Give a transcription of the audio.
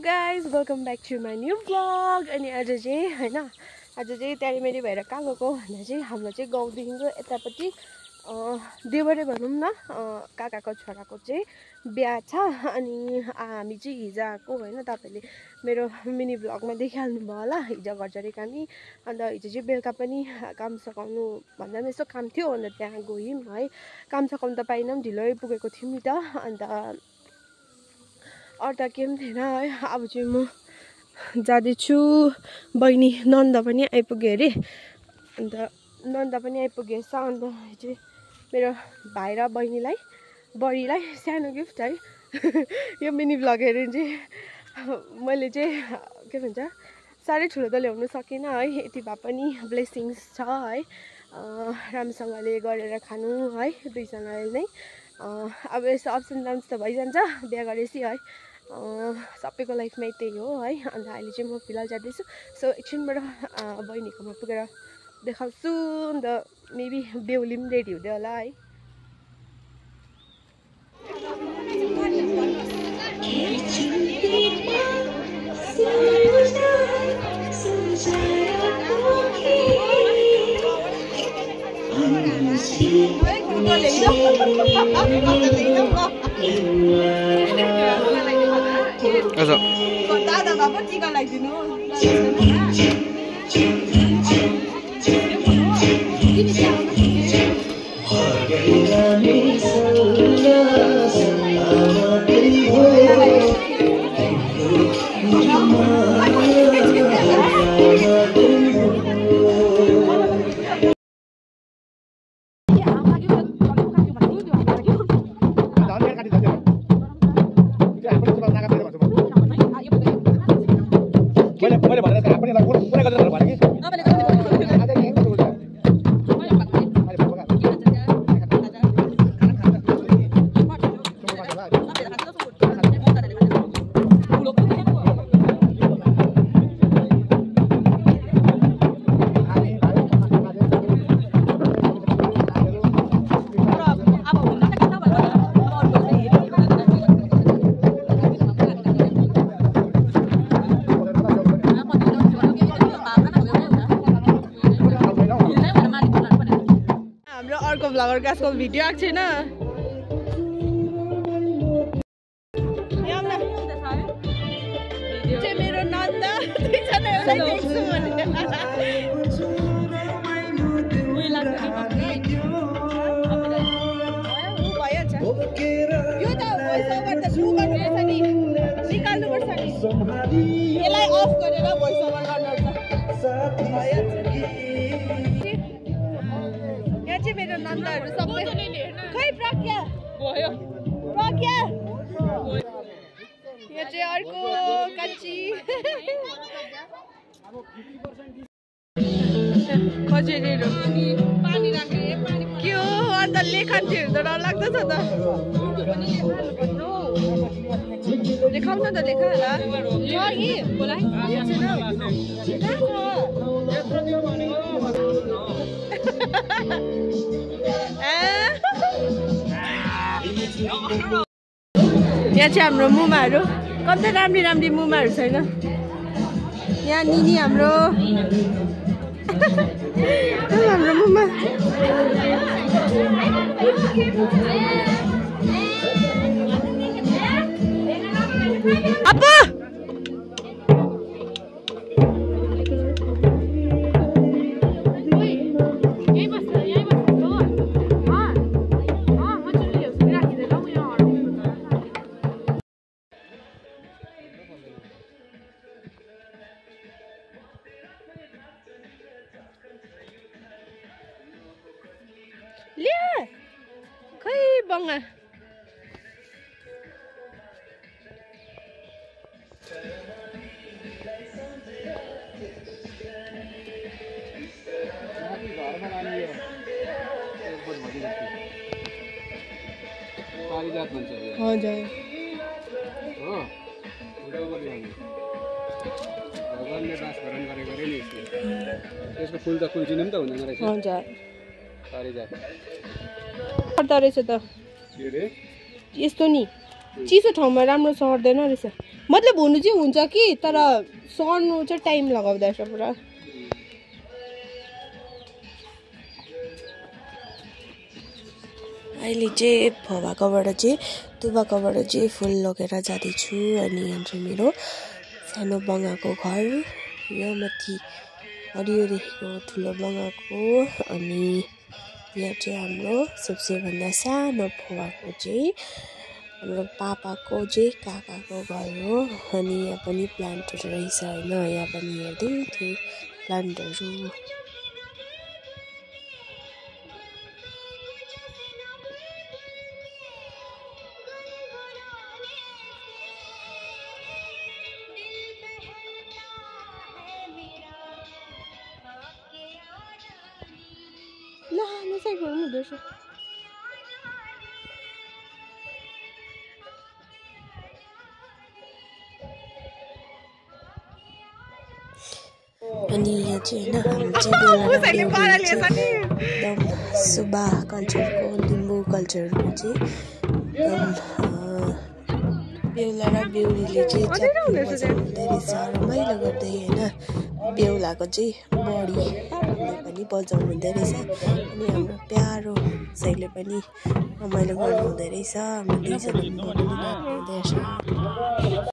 guys, welcome back to my new vlog. अनि आज चाहिँ हैन आज चाहिँ त्यारीमेरी भएर कहाँ गएको भन्दा चाहिँ हाम्रो चाहिँ गाउँदेखिको यतापट्टि देवरे भनौँ न काकाको छोराको चाहिँ बिहा छ। अनि हामी चाहिँ हिजो आएको हैन, तपाईले मेरो मिनी भ्लगमा देखिहाल्नु भयो होला। हिजो घर झरेको हामी, अन्त हिजो चाहिँ बेलुका पनि काम सकाउनु भन्दा पनि यसो काम थियो, अन्त त्यहाँ गयौँ है। काम सकाउनु त पाइनौँ, ढिलै पुगेको थियौँ नि त। अन्त अरू त के पनि थिएन है। अब चाहिँ म जाँदैछु, बहिनी नन्दा पनि आइपुग्यो अरे, अन्त नन्दा पनि आइपुगेछ। अन्त चाहिँ मेरो भाइ र बडीलाई सानो गिफ्ट है। यो मिनी भ्लग हेरेर चाहिँ मैले चाहिँ के भन्छ साह्रै ठुलो त ल्याउनु सकिनँ है, यति भए पनि ब्लेसिङ्स छ है। राम्रोसँगले गरेर खानु है दुईजनाले नै। अब यस्तो अप्स एन्ड डाउन्स त भइजान्छ बिहा गरेपछि है, सबैको लाइफमा त्यही हो है। अन्त अहिले चाहिँ म फिलहाल जाँदैछु, सो एकछिनबाट बहिनीकोमा पुगेर देखाउँछु। अन्त मेबी बेहुली पनि रेडी हुँदै होला है। दादा बाबा टीका लगाइदिनु। भ्लगर गासको भिडियो आएको छैन। मेरो नन्दा दुईजना एउटै देख्छु भने यो त भोइस ओभर त सुरु गर्नुपर्छ नि, निकाल्नुपर्छ नि, यसलाई अफ गरेर भोइस ओभर गर्नुपर्छ। मेरो नन्दाहरू सबै खै प्रज्ञा भयो, प्रज्ञा यो चाहिँ अर्को कान्छी खजेरीहरू पानी राखे के हो। अन्त लेखान्थ्यो त डरलाग्दो छ त, देखाउन त लेखा यहाँ चाहिँ हाम्रो मुमाहरू कति राम्री मुमाहरू छैन। यहाँ निनी हाम्रो मुमा अप्पा खै बङ्गा हजुर भगवानले बास भरण गरेको रे नि यसको फुल त कुल्चिनु पनि त हुँदैन रहेछ। हजुर पारिजात पर्दो रहेछ त यस्तो नि। चिसो ठाउँमा राम्रो सर्दैन रहेछ मतलब हुनु चाहिँ हुन्छ कि तर सर्नु चाहिँ टाइम लगाउँदो रहेछ पुरा अहिले चाहिँ भवाकोबाट चाहिँ तुबाकोबाट चाहिँ फुल लगेर जाँदैछु अनि यहाँ चाहिँ मेरो सानो बङ्गाको घर यो माथि हरियो देखेको ठुलो बङ्गाको अनि यहाँ चाहिँ हाम्रो सबसे भन्दा सानो फुवाको चाहिँ हाम्रो पापाको चाहिँ काकाको घर हो अनि यहाँ पनि प्लान्टहरू रहेछ होइन यहाँ पनि हेर्दै थिएँ प्लान्टहरू ला नसाइ गर्नु हुँदैछ अनि यहाँ चाहिँ होइन एकदम सुब्बा कल्चरको लिम्बू कल्चरको चाहिँ बेहुला र बेहुलीले चाहिँ चप्पु बजाउँदै रहेछ रमाइलो गर्दै होइन बेहुलाको चाहिँ बडीले पनि बजाउनु हुँदै रहेछ अनि हाम्रो प्यारो साइले पनि रमाइलो गर्नु हुँदै रहेछ हाम्रो दुईजना हुँदै रहेछ